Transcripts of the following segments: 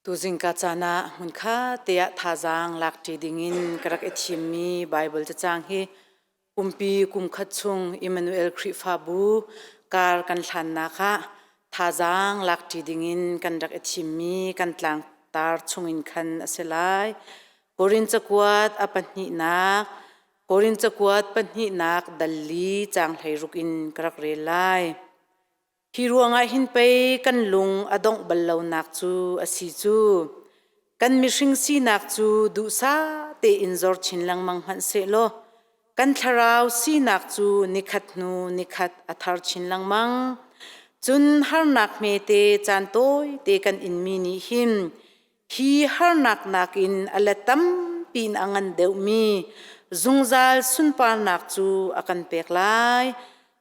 Tuzingka caan ah hmunkhat te ah thazaang lakṭi dingin ka rak i thimmi Baibal cacang hi kumpi kumkhat chung Immanuel Khrihfabu kar kan hlannak ah thazaang lakṭi dingin kan rak i thimmi kan tlangtar chungin khan a si lai. Korin cakuat a pahnihnak Korin cakuat pahnihnak dal li caang 16 in ka rak rel lai. Hi ruangah hin pei kan lung a dongh bal lonak cu a si cu. Kan mihring sinak cu duhsah tein zor chin lengmang hmanh sehlaw kan thlarau sinak cu nikhat hnu nikhat a thar chin lengmang. Cun harnak hmete caan tawite kan inmi nih hin hi harnak nakin a let tampi in a ngan deuhmi zungzal sunparnak cu a kan pek lai.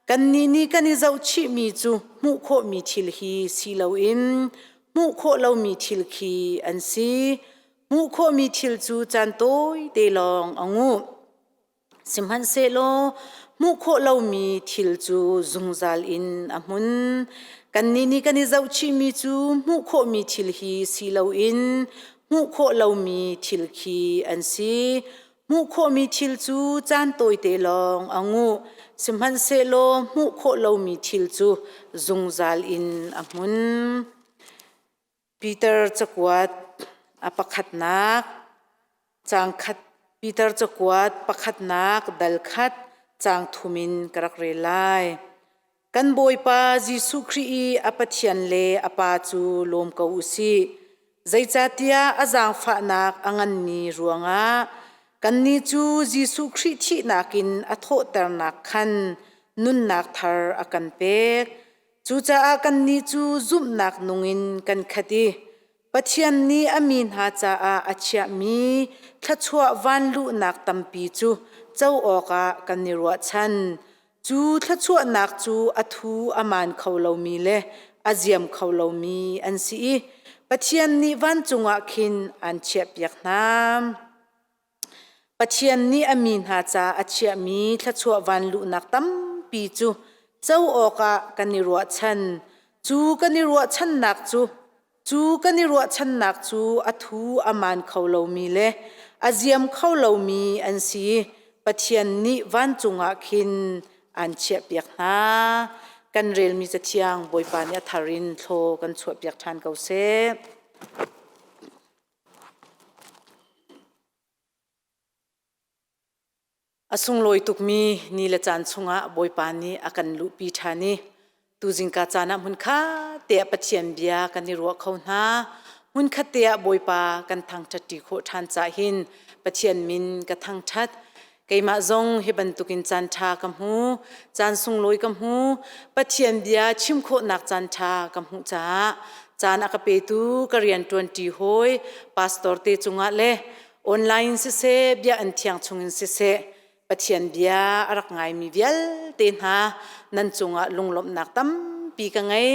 Kannih nih kan i zohchihmi cu hmuh khawhmi thil hi si loin hmuh khawh lomi thil khi an si. Hmuh khawhmi thil cu caan tawite lawng a nguh. Sihmanhsehlaw hmuh khawh lomi thil cu zungzal in a hmun. Kannih nih kan i zohchihmi cu hmuh khawhmi thil hi si loin hmuh khawh lomi thil khi an si. Hmuh khawhmi thil cu caan tawite lawng a nguh, sihmanhsehlaw hmuh khawh lomi thil cu zungzal in a hmun. Peter cakuat a pakhatnak caang khat Peter cakuat pakhatnak dal khat caang thum in ka rak rel lai. Kan Bawipa Jesuh Khrih i a Pathian le a Pa cu lawm ko u sih. Zeicahtiah a zaangfahnak a nganmi ruangah kannih cu Jesuh Khrih thihnak in a thawhternak khan nunnak thar a kan pek. Cucaah kannih cu zumhnak nungin kan khat i Pathian nih a mi hna caah a chiahmi thluachuah vanluhnak tampi cu co awkah kan i ruahchan. Cu thluachuahnak cu a thu a maan kho lomi le a ziam kho lomi an si i Pathian nih vancung ah khin aan chiahpiak hna. Pathian nih a mi hna ca a chiahmi thluachuah vanluhnak tampi cu co awkah kan i ruahchan. Cu kan i ruahchannak cu cu kan i ruahchannak cu a thu a maan kho lomi le a ziam kho lomi an si. Pathian nih vancung ah khin aan chiahpiak hna. Kan relmi cathiang Bawipa nih a thar in thlaw kan chuahpiak ṭhan ko seh. A sunglawi tukmi ni le caan chungah Bawipa nih a kan luhpi ṭhan i tuzingka caan ah hmunkhat te ah Pathian bia kan i ruah kho hna. Hmunkhat te ah Bawipa kan thangṭhatṭi khawh ṭhan cah hin Pathian min ka thangṭhat. Keimah zong hi bantukin caan ṭha ka hmu, caan sunglawi ka hmu, Pathian bia chim khawhnak caan ṭha ka hmuh caah caan a ka petu ka rian ṭuanṭi hawi pastor te cungah le online siseh bia an thiang chungin siseh Pathian bia a rak ngaimi vialte hna nan cungah lunglawmhnak tampi ka ngei.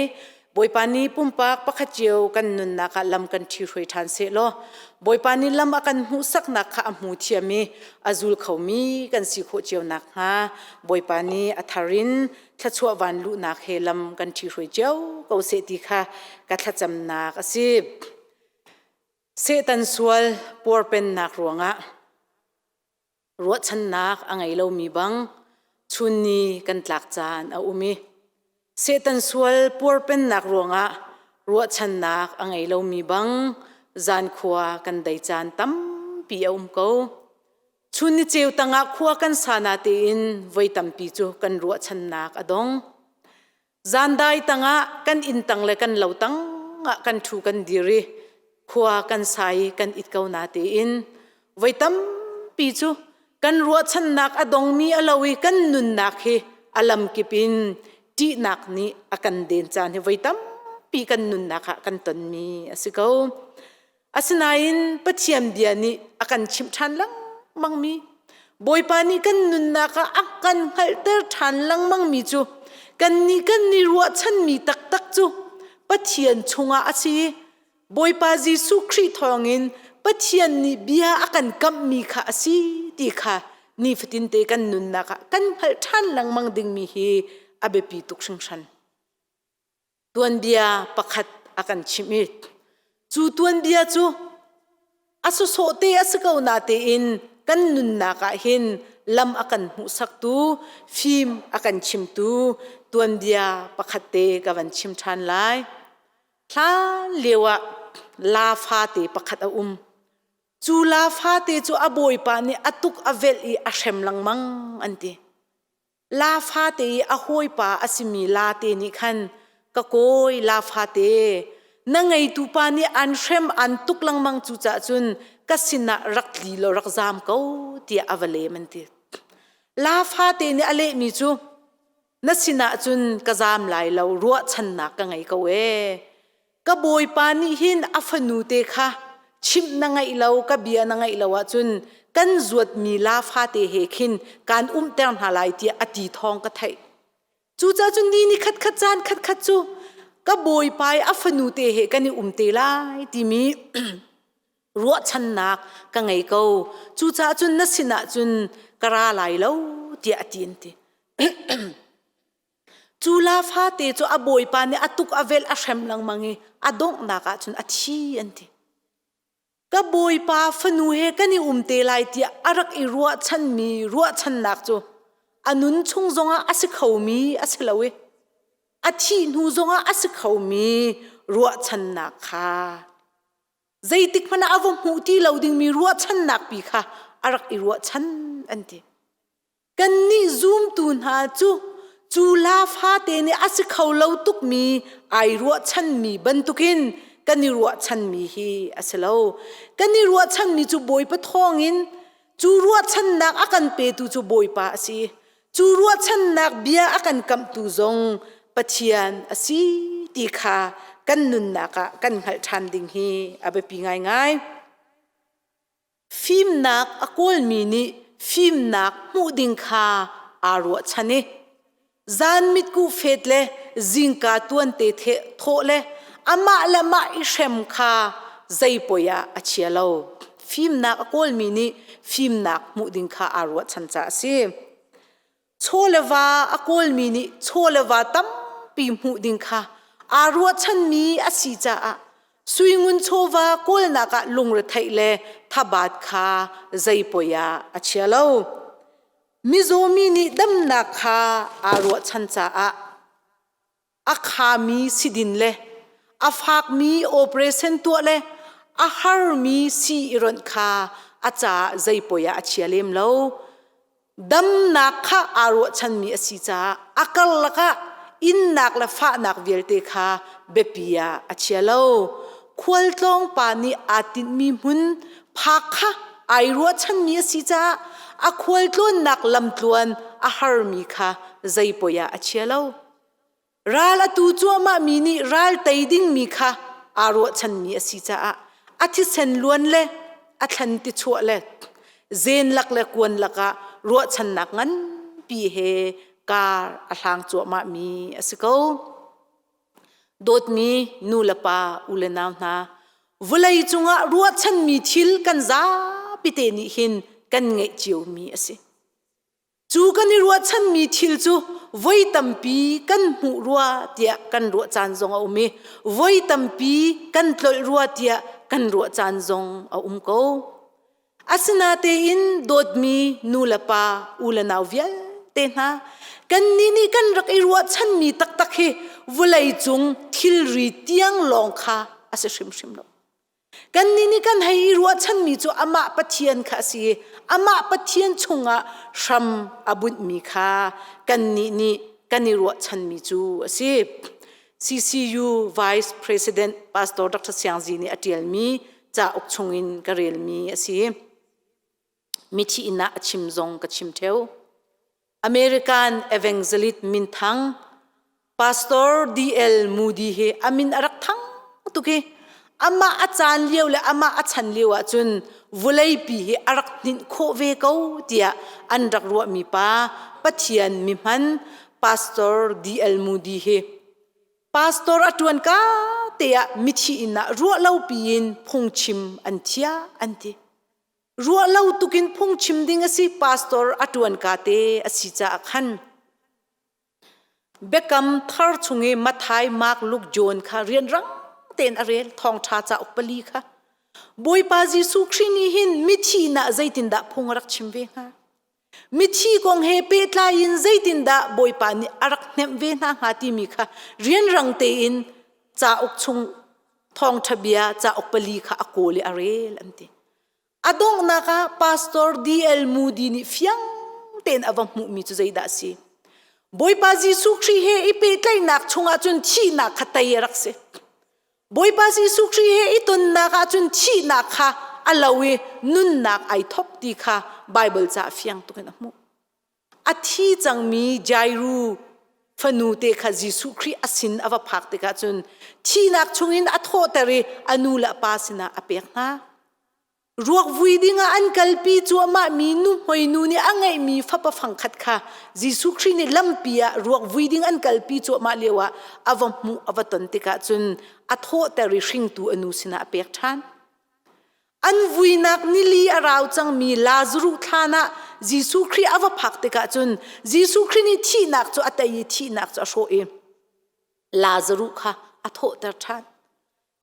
Bawipa nih pumpak pakhat cio kan nunnak ah lam kan ṭhihruai ṭhan sehlaw Bawipa nih lam a kan hmuhsaknak kha a hmu thiam i a zul khomi kan si khawh cio nakhnga Bawipa nih a thar in thluachuah van luhnak he lam kan ṭhihruai cio ko seh ti kha ka thlacamnak a si. Satan sual puarpennak ruangah ruahchannak a ngei lomi bang chunni kan tlak caan a um i Satan sual puarpennak ruangah ruahchannak a ngei lomi bang zankhua kan dei caan tampi a um ko. Chun ni ceu tangah khua kan sa na tein voi tampi cu kan ruahchannak a dong. Zandai tangah kan inn tang le kan lo tangah kan ṭhu kan dir i khua kan sa i kan it ko na tiin voi tampi cu kan ruahchannak a dongmi a lo i kan nunnak hi a lamkip in ṭihnak nih a kan den caan hi voi tampi kan nunnak ah kan tonmi a si ko. Asinain Pathian bia nih a kan chimh ṭhan lengmangmi Bawipa nih kan nunnak ah a kan hngalhter ṭhan lengmangmi cu kannih kan i ruahchanmi taktak cu Pathian chungah a si i Bawipa Jesuh Khrih thawngin Pathian nih bia a kan kamhmi kha a si ti kha nifatinte kan nunnak ah kan hngalh ṭhan lengmang dingmi hi a biapi tuk hringhran. Tuanbia pakhat a kan chimh i. Cu tuanbia cu a sawsawh te a si ko na tein kan nunnak ah hin lam a kan hmuhsaktu, fim a kan chimtu tuanbia pakhat te ka van chim ṭhan lai. Hlan lio ah la fate pakhat a um. Cu la fate cu a bawipa nih a tuk a velh i a hrem lengmang an ti. La fate i a hawipa a simi la te nih khan ka kawi la fate na ngeitu pa nih an hrem an tuk lengmang cu cah cun ka sinah rak tli law rak zaam ko tiah a va lem an ti. La fate nih a lehmi cu na sinah cun ka zaam lai lo ruahchannak ka ngei ko ee. Ka bawipa nih hin a fanu te kha chimh na ngaih lo ka bia na ngaih lo ahcun kan zuatmi la fate he khin kaan umter hna lai tiah a ti thawng ka theih. Cucaah cun ni ni khat khat caan khat khat cu ka bawipa i a fanu te he kan i um te lai timi ruahchannak ka ngei ko. Cucaah cun na sinah cun ka ra lai lo tiah a ti an ti. Cu la fate cu a bawipa nih a tuk a velh a hrem lengmang i a donghnak ah cun a thi an ti. Ka bawipa fanu he kan i um te lai tiah a rak i ruahchanmi ruahchannak cu a nun chung zongah a si khomi a si lo i a thih hnu zongah a si khomi ruahchannak kha zeitik hmanh ah a va hmuh ti lo dingmi ruahchannak pi kha a rak i ruahchan an ti. Kannih zumtu hna cu cu la fate nih a si kho lo tukmi ai ruahchanmi bantukin kan i ruahchanmi hi a si lo. Kan i ruahchanmi cu Bawipa thawngin cu ruahchannak a kan petu cu Bawipa a si. Cu ruahchannak bia a kan kamhtu zong Pathian a si ti kha kan nunnak ah kan hngalh ṭhan ding hi a biapi ngaingai. Fimnak a kawlmi nih fimnak hmuh ding kha aa ruahchan i zan mitkuh fet le zingka tuante thawh le amah le mah i hrem kha zei poi ah a chia lo. Fimnak a kawlmi nih fimnak hmuh ding kha aa ruahchan caah a si. Chaw le va a kawlmi nih chaw le va tampi hmuh ding kha aa ruahchanmi a si caah suingun chawva kawlnak ah lungretheih le thabat kha zei poi ah a chia lo. Mizawmi nih damnak kha aa ruahchan caah a khami sidin le a fakmi operation tuah le a harmi sii i ronh kha a caah zei poi ah a chia lem lo. Damnak kha aa ruahchanmi a si caah a karlak ah innak le fahnak vialte kha biapi ah a chia lo. Khualtlawng pa nih aa tinhmi hmun phak kha ai ruahchanmi a si caah a khualtlawnnak lamtluan a harmi kha zei poi ah a chia lo. Ral a tu cuahmahmi nih ral tei dingmi kha aa ruahchanmi a si caah a thisen luan le a thlan ti chuah le zen lak le kuan lakah ruahchannak nganpi he kar a hlang cuahmahmi a si ko. Dawtmi nu le pa u le nau hna, vawlei cungah ruahchanmi thil kan zapite nih hin kan ngeih ciomi a si. Cu kan i ruahchanmi thil cu voi tampi kan hmuh rua tiah kan ruah caan zong a um i voi tampi kan tlolh rua tiah kan ruah caan zong a um ko. Asinatein dawtmi nu le pa, u le nau vialte hna, kannih nih kan rak i ruahchanmi taktak hi vawlei cung thilri tiang lawng kha a si hrimhrim lo. Kannih nih kan hei i ruahchanmi cu amah Pathian kha a si i amah Pathian chungah hram a bunhmi kha kannih nih kan i ruahchanmi cu a si. CCU Vice President Pastor Dr. Siang Zi nih a ṭialmi cauk chungin ka relmi a si. Mithi inn ah a chim zong ka chim ṭheo. American evangelist minthang Pastor D.L. Moody hi a min a rak thang tuk i amah a caan lio le amah a chan lio ahcun vawleipi hi a rak hninh khawh ve ko tiah an rak ruahmi pa Pathian mihman Pastor D.L. Moody hi pastor a ṭuan ka te ah mithi inn ah ruah lo piin phungchim an thiah an ti. Ruah lo tukin phungchim ding a si pastor a ṭuan ka te a si caah khan biakam thar chung i Matthai, Mark, Luke, John kha rianrang tein a rel thawngṭha cauk pali kha. Bawipa Jesuh Khrih nih hin mithi inn ah zeitindah phung a rak chim ve hnga? Mithi kong he pehtlai in zeitindah Bawipa nih a rak hnemh ve hna hnga timi kha rianrang tein cauk chung thawngṭha bia cauk pali kha a kawl i a rel an ti. A donghnak ah Pastor D.L. Moody nih fiang tein a va hmuhmi cu zeidah a si? Bawipa Jesuh Khrih he i pehtlaihnak chungah cun thihnak kha tei a rak si. Bawipa Jesuh Khrih he i tonnak ah cun thihnak kha a lo i nunnak ai thok ti kha Baibal ca fiang tuk in a hmuh. A thi cangmi Jairu fanu te kha Jesuh Khrih a sin a va phak tikah cun thihnak chungin a thawhter i a nu le a pa sinah a pek hna. Ruak vui dingah an kalpi cuahmahmi nuhmei-nu nih a ngeihmi fapa fangkhat kha Jesuh Khrih nih lampi ah ruak vui ding an kalpi cuahmah lioah a va hmuh a va ton tikah cun a thawhter i hringtu a nu sinah a pek ṭhan. An vuinak nili a rau cangmi Lazaruh thlan ah Jesuh Khrih a va phak tikah cun Jesuh Khrih nih thihnak cu a tei i thihnak cu a hrawh i Lazaruh kha a thawhter ṭhan.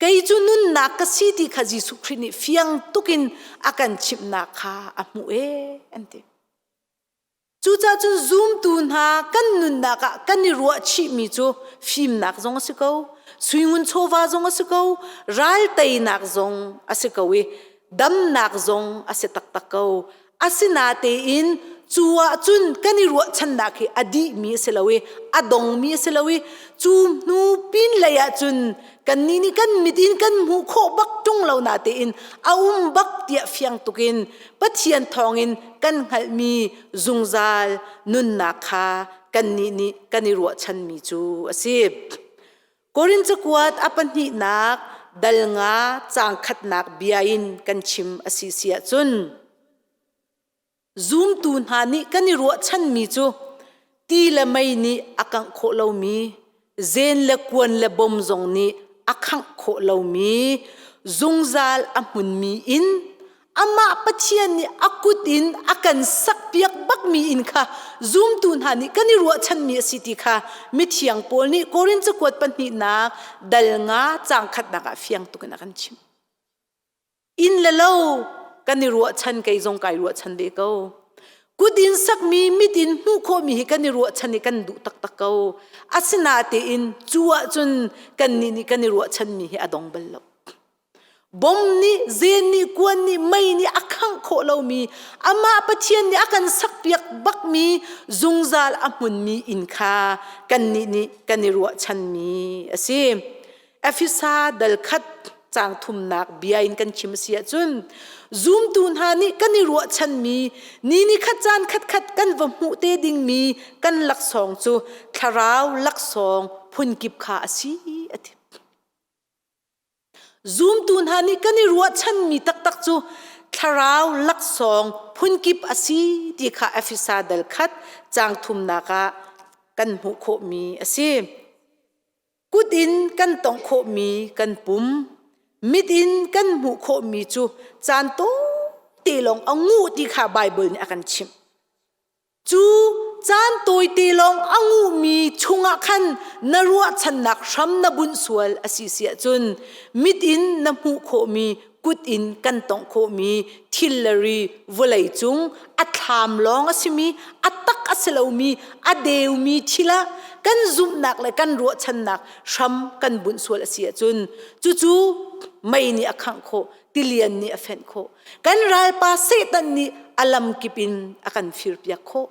Kei cu nunnak ka si ti kha Jesuh Khrih nih fiang tukin a kan chimhnak kha a hmuh ee an ti. Cucaah cun zumtu hna kan nunnak ah kan i ruah chihmi cu fimnak zong a si ko, suingun chawva zong a si ko, ral teinak zong a si ko i damnak zong a si taktak ko. Asinatein cu ah cun kan i ruahchannak hi a dihmi a si lo i a dongmi a si lo i cu hnu pin lei ah cun kannih nih kan mit in kan hmuh khawh bak ṭung lo natein a um bak tiah fiang tukin Pathian thawngin kan hngalhmi zungzal nunnak kha kannih nih kan i ruahchanmi cu a si. Korin cakuat a pahnihnak dal nga caang khatnak bia in kan chim a si si ahcun zumtu hna nih kan i ruahchanmi cu ti le mei nih a kangh khawh lomi zen le kuan le bom zong nih a khangh khawh lomi zungzal a hmunmi inn amah Pathian nih a kut in a kan sakpiak bakmi inn kha zumtu hna nih kan i ruahchanmi a si ti kha mithiang Paul nih Korin cakuat pahnihnak dal nga caang khatnak ah fiang tuk in a kan chimh. Inn le lo kan i ruahchan kei zong kai ruahchan ve ko. Kut in sakmi mit in hmuh khawhmi hi kan i ruahchan i kan duh taktak ko. Asinatein cu ahcun kannih nih kan i ruahchanmi hi a dong bal lo. Bom nih, zen nih, kuan nih, mei nih a khangh khawh lomi, amah Pathian nih a kan sakpiak bakmi zungzal a hmunmi inn kha kannih nih kan i ruahchanmi a si. Efesa dal khat caang thumnak bia in kan chim a si ahcun zumtu hna nih kan i ruahchanmi ni ni khat caan khat khat kan va hmuh te dingmi kan laksawng cu thlarau laksawng phunkip kha a si a ti. Zumtu hna nih kan i ruahchanmi taktak cu thlarau laksawng phunkip a si ti kha Efesa dal khat caang thumnak ah kan hmuh khawhmi a si. Kut in kan tongh khawhmi kan pum, mit in kan hmuh khawhmi cu caan tawite lawng a nguh ti kha Baibal nih a kan chimh. Cu caan tawite lawng a nguhmi chungah khan na ruahchannak hram na bunh sual a si si ahcun mit in na hmuh khawhmi kut in kan tongh khawhmi thil le ri vawlei cung a thlam lawng a simi a tak a si lomi a deumi thil ah kan zumhnak le kan ruahchannak hram kan bunh sual a si ahcun cucu mei nih a khangh khawh tilian nih a fenh khawh kan ralpa Satan nih a lamkip in a kan firpiak khawh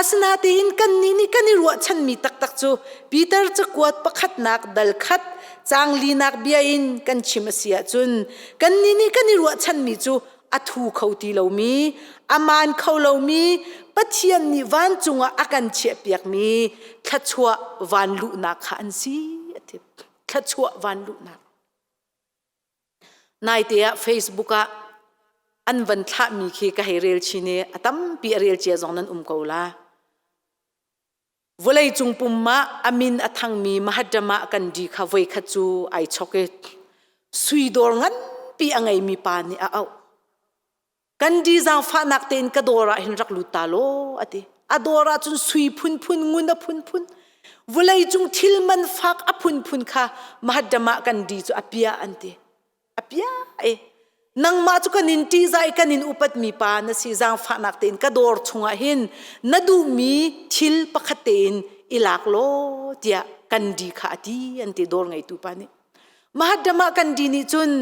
Asinain kannih nih kan i ruahchanmi taktak cu Peter cakuat pakhatnak dal khat caang linak bia in kan chim a si ahcun kannih nih kan i ruahchanmi cu a thu kho ti lomi, a maan kho lomi Pathian nih vancung ah a kan chiahpiakmi thluachuah van luhnak kha an si a ti. Thluachuah van luhnak. Naite ah Facebook ah an van thlahmi khi ka hei rel chin i a tampi a rel cia zong nan um ko la. Vawleicung pum ah a min a thangmi Mahatma Gandhi kha voikhat cu ai chok i sui dawr nganpi a ngeimi pa nih a auh. Gandhi zaangfahnak tein ka dawr ah hin rak lut ta law a ti. A dawr ah cun sui phunphun, ngun a phunphun. Vulei cung thil man fak a phunphun kha Mahatma Gandhi cu a pia an ti. A pia e. Nangmah cu kan in ṭihzah i kan in upatmi pa na si zaangfahnak tein ka dawr chungah hin na duhmi thil pakhat tein i lak law tiah Gandhi kha a ti an ti dawr ngeitu pa nih. Mahatma Gandhi nih cun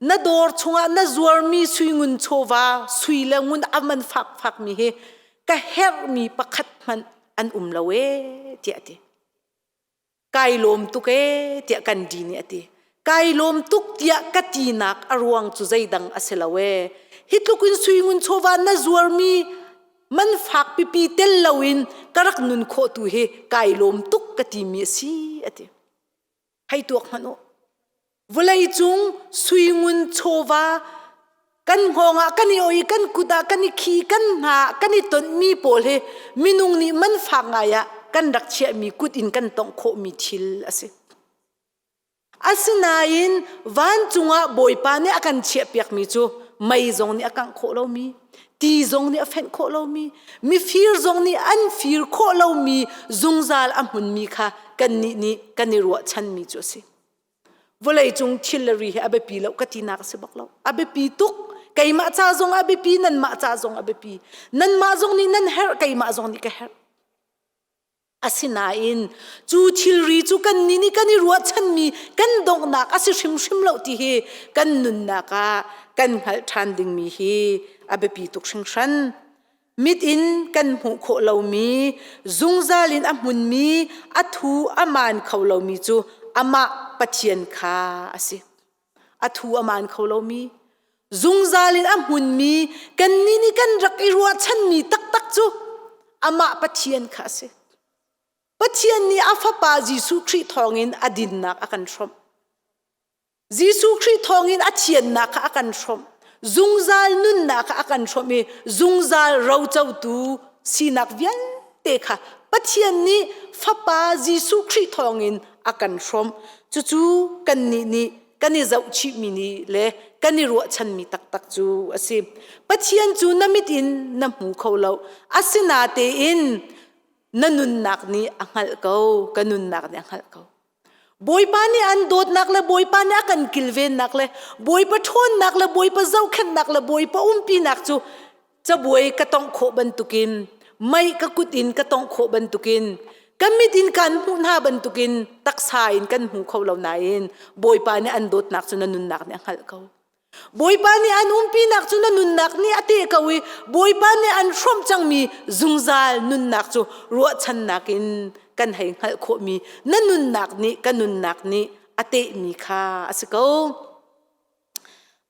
na dawr chungah na zuarmi sui ngun chawva sui le ngun a man fakfakmi hi ka herhmi pakhat hmanh an um lo ee tiah a ti. Kai lawm tuk ee tiah Gandhi nih a ti. Kai lawm tuk tiah ka tinak a ruang cu zeidang a si lo ee. Hi tluk in sui ngun chawva na zuarmi man fak pipi tel loin ka rak nun khawh tu hi kai lawm tuk ka timi a si a ti. Hei tuak hmanh u. Vawleicung suingun chawva kan hngawng ah kan i oi kan kut ah kan i khi kan hna kan i tonhmi pawl hi minung nih man fak ngai ah kan rak chiahmi kut in kan tongh khawhmi thil a si. Asinain vancung ah Bawipa nih a kan chiahpiakmi cu mei zong nih a kangh khawh lomi, ti zong nih a fenh khawh lomi, mifir zong nih an fir khawh lomi zungzal a hmunmi kha kannih nih kan i ruahchanmi cu a si. Vawleicung thil le ri hi a biapi lo ka tinak a si bak lo. A biapi tuk. Keimah ca zong a biapi, nanmah ca zong a biapi. Nanmah zong nih nan herh, keimah zong nih ka herh. Asinain cu thilri cu kannih nih kan i ruahchanmi kan donghnak a si hrimhrim lo ti hi kan nunnak ah kan hngalh ṭhan dingmi hi a biapi tuk hringhran. Mit in kan hmuh khawh lomi, zungzal in a hmunmi, a thu a maan kho lomi cu amah Pathian kha a si. A thu a maan kho lomi, zungzal in a hmunmi, kannih nih kan rak i ruahchanmi taktak cu amah Pathian kha a si. Pathian nih a Fapa Jesuh Khrih thawngin a dinnak a kan hrawmh. Jesuh Khrih thawngin a thiannak kha a kan hrawmh. Zungzal nunnak kha a kan hrawmh i zungzal rocotu sinak vialte kha Pathian nih Fapa Jesuh Khrih thawngin a kan hrawmh. Cucu kannih nih kan i zohchihmi nih le kan i ruahchanmi taktak cu a si. Pathian cu na mit in na hmu kho lo. Asinatein na nunnak nih a hngalh ko, ka nunnak nih a hngalh ko. Bawipa nih an dawtnak le Bawipa nih a kan kilvennak le Bawipa ṭhawnnak le Bawipa zohkhenhnak le Bawipa umpinak cu cabuai ka tongh khawh bantukin mei ka kut in ka tongh khawh bantukin ka mit in kan hmuh hna bantukin taksa in kan hmu kho lo nain Bawipa nih an dawtnak cu na nunnak nih a hngalh ko. Bawipa nih an umpinak cu na nunnak nih a teh ko i Bawipa nih an hrawmh cangmi zungzal nunnak cu ruahchannak in kan hei hngalh khawhmi na nunnak nih ka nunnak nih a tehmi kha a si ko.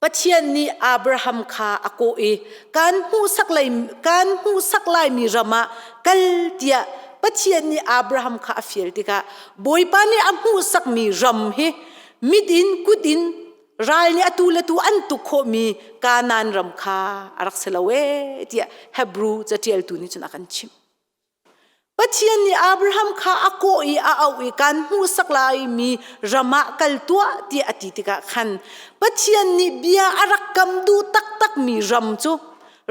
Pathian nih Abraham kha a kawh i kan hmuhsak lai kan hmuhsak laimi ram ah kal tiah Pathian nih Abraham kha a fial tikah Bawipa nih a hmuhsakmi ram hi mit in kut in ral nih atu le tu an tuk khawhmi Kanaan ram kha a rak si lo ee tiah Hebrew caṭialtu nih cun a kan chimh. Pathian nih Abraham kha a kawh i a auh i kan hmuhsak laimi ram ah kal tuah tiah a ti tikah khan Pathian nih bia a rak kam duh taktakmi ram cu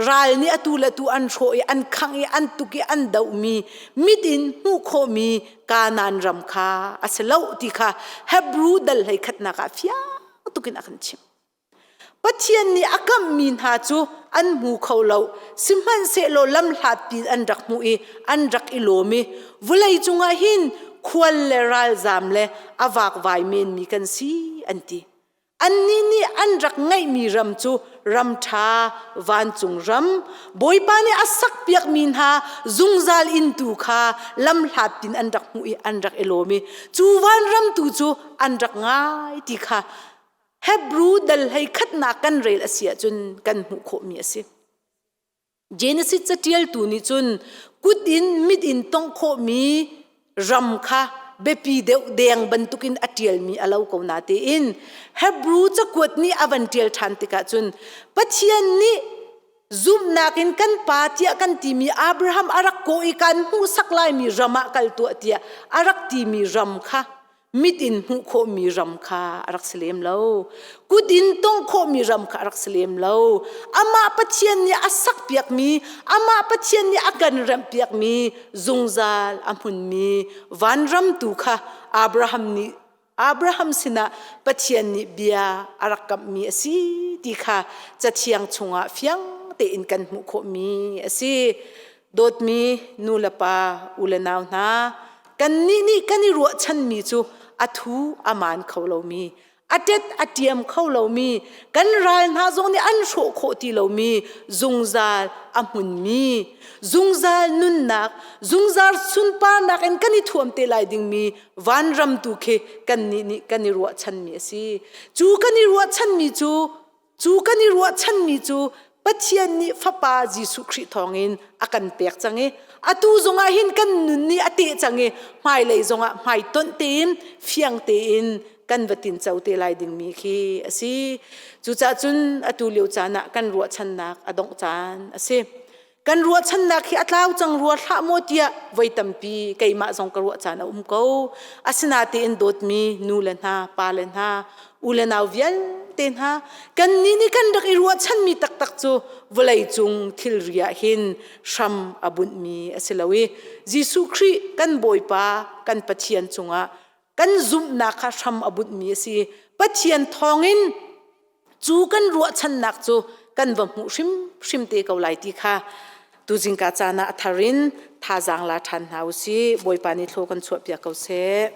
ral nih atu le tu an hrawh i an khangh i an tuk i an dohmi mit in hmuh khawhmi Kanaan ram kha a si lo ti kha Hebrew dal hlei khatnak ah fiang tukin a kan chimh. Pathian nih a kamhmi hna cu an hmu kho lo sihmanhsehlaw lamhlat piin an rak hmuh i an rak i lawm i vawlei cungah hin khual le ralzam le a vakvai menmi kan si an ti. Annih nih an rak ngeihmi ram cu ram ṭha vancung ram Bawipa nih a sakpiakmi hna zungzal inn tu kha lamhlat tin an rak hmuh i an rak i lawm i cu vanram tu cu an rak ngai ti kha Hebrew dal hlei khatnak kan rel a si ahcun kan hmuh khawhmi a si. Genesis caṭialtu nih cun kut in mit in tongh khawhmi ram kha biapi deuh deng bantukin a ṭialmi a lo ko natein Hebrew cakuat nih a van ṭial ṭhan tikah cun Pathian nih zumhnak in kan pa tiah kan timi Abraham a rak kawh i kan hmuhsak laimi ram ah kal tuah tiah a rak timi ram kha. Mit in hmuh khawhmi ram kha a rak si lem lo. Kut in tongh khawhmi ram kha a rak si lem lo. Amah Pathian nih a sakpiakmi, amah Pathian nih a kan remhpiakmi zungzal a hmunmi vanram tu kha Abraham nih Abraham sinah Pathian nih bia a rak kamhmi a si ti kha Cathiang chungah fiang tein kan hmuh khawhmi a si. Dawtmi nu le pa, u le nau hna, kannih nih kan i ruahchanmi cu a thu a maan kho lomi, a tet a ṭiam kho lomi, kan ral hna zong nih an hrawh khawh ti lomi zungzal a hmunmi, zungzal nunnak, zungzal sunparnak in kan i thuam te lai dingmi vanram tu khi kannih nih kan i ruahchanmi a si. Cu kan i ruahchanmi cu cu kan i ruahchanmi cu Pathian nih Fapa Jesuh Khrih thawngin a kan pek cang i atu zongah hin kan nun nih a teh cang i hmailei zongah hmaitonh tein fiang tein kan va tinco te lai dingmi khi a si. Cucaah cun atu lio caan ah kan ruahchannak a dongh caan a si. Kan ruahchannak hi a tlau cang rua hlah maw tiah voi tampi keimah zong ka ruah caan a um ko. Asinain dawtmi nu le hna, pa le hna, u le nau vialte hna, kannih nih kan rak i ruahchanmi taktak cu vawlei cung thilri ah hin hram a bunhmi a si lo i Jesuh Khrih kan Bawipa kan Pathian cungah kan zumhnak kha hram a bunhmi a si. Pathian thawngin cu kan ruahchannak cu kan va hmuh hrimhrim te ko lai ti kha tuzingka caan ah a thar in thazaang la ṭhan hna u sih. Bawipa nih thlaw kan chuahpiak ko seh.